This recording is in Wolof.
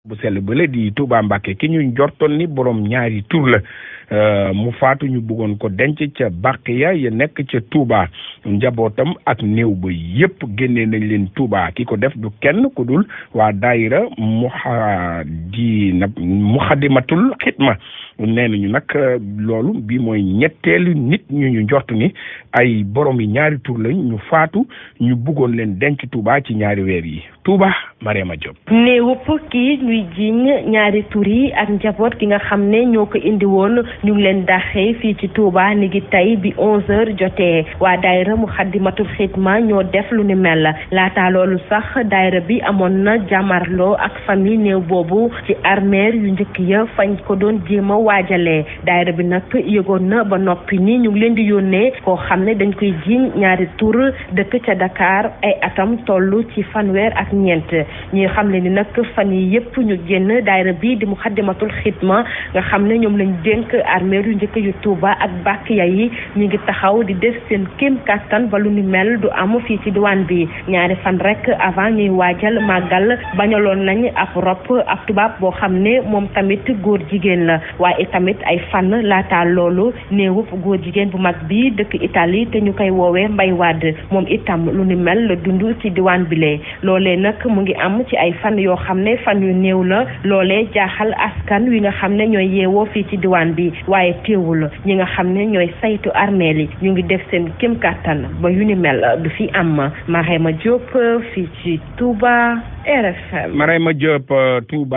bu sell bële di Touba Mbàkke ki ñu njortoon ni borom ñaari tur la mu faatu ñu bëggoon ko denc ca Baqiya ya nekk ca Touba njabootam ak néew ba yépp génnee nañ leen Touba ki ko def du kenn ku dul waa daayira Muxaddamatul Xidma nee nañu nag loolu bi mooy ñetteelu nit ñu njort ni ay borom yi ñaari tur lañ ñu faatu ñu bëggoon leen denc Touba ci ñaari weer yi Touba Mariama Diop. néewup kii ñuy jiiñ ñaari tur yi ak njaboot ki nga xam ne ñoo ko indi woon ñu ngi leen daxee fii ci Touba ni ngi tey bi 11h jotee waa daayira Muxaddamatul Xidma ñoo def lu ni mel laata loolu sax daayira bi amoon na jàmmarloo ak famille néew boobu ci armeer yu njëkk ya fañ ko doon jéem a waajalee daayira bi nag yëgoon na ba noppi ni ñu ngi leen di yónnee koo xam ne dañ koy jiiñ ñaari tur dëkk ca Dakar ay atam toll ci fanweer ak ñeent ñi xam ne ni nag fan yi yëpp ñu génn daayira bi di Muxaddamatul Xidma nga xam ne ñoom lañ dénk armée yu njëkk yu Touba ak Baqiya yi ñu ngi taxaw di def seen kéem kattan ba lu ni mel du am fii ci diwaan bi ñaari fan rek avant ñuy waajal màggal bañaloon nañ ab rob ab tubaab boo xam ne moom tamit góor jigéen la waaye tamit ay fan laata loolu néewub góor jigéen bu mag bi dëkk Italie te ñu koy woowee Mbay Wàdd moom itam lu ni mel la dund ci diwaan bi lee loolee nag mu ngi am ci ay fan yoo xam ne fan yu néew la loolee jaaxal askan wi nga xam ne ñooy yeewoo fii ci diwaan bi waaye teewul ñi nga xam ne ñooy saytu armeel yi ñu ngi def seen kéem kàttan ba yu ni mel du fi am Mariama Diop fii ci Touba RFM. Mariama Diop Touba.